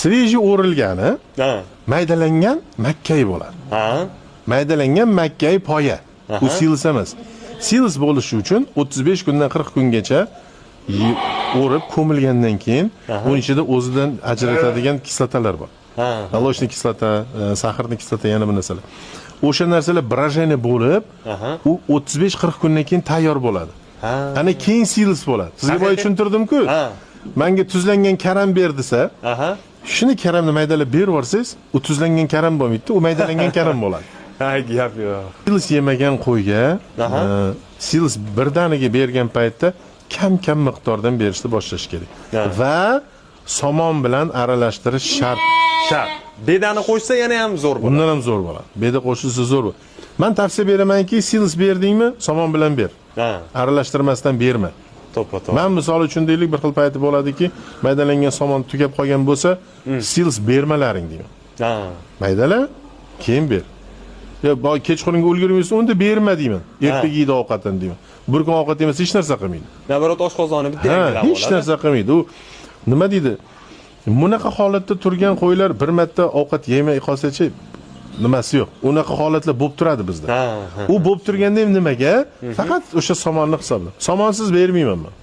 Свежий o'rilgani maydalangan makkay bo'ladi. Maydalangan makkay poya. U silos emas. Silos bo'lishi uchun 35 kundan 40 kungacha o'rib ko'milgandan keyin uning ichida o'zidan ajratadigan kislotalar bor. Молочный kislota, сахарный kislota, yana bir narsalar. O'sha narsalar брожение bo'lib, u 35-40 kundan keyin tayyor bo'ladi. Ana keyin silos bo'ladi. Sizga boya tushuntirdim-ku. Menga tuzlangan karam ber desa, shuni karamni maydalab berib yuborsangiz, u tuzlangan karam bo'lmaydi, u maydalangan karam bo'ladi. Ha, gap yo'q. Silos yemagan qo'yga silos birdaniga bergan paytda kam-kam miqdordan berishni boshlash kerak. Va somon bilan aralashtirish shart. Shart. Bedani qo'shsa yana ham zo'r bo'ladi. Bundan ham zo'r bo'ladi. Beda qo'shilsa zo'r bo'ladi. Man tavsiya beramanki, silos berdingmi, somon bilan ber. Aralashtirmasdan berma. To'ppa to'g'ri. Man misol uchun deylik, bir xil payti bo'ladiki, maydalangan somon tugab qolgan bo'lsa, silos bermalaring deyman. Maydala, keyin ber. Yo, kechqurunga ulgurmaysan, unda berma deyman. Ertaga yeydi ovqatini deyman. Bir kun ovqat yemasa hech narsa qilmaydi. Наоборот, oshqozoni bitta Ha, yangilab hech oladi. narsa qilmaydi. U nima deydi? Bunaqa holatda turgan qo'ylar bir marta ovqat yemay qolsachi, nimasi yo'q. Unaqa holatlar bo'lib turadi bizda. Ha, ha. U bo'lib turganda ham nimaga? Faqat o'sha somonni hisoblab. Somonsiz bermayman man.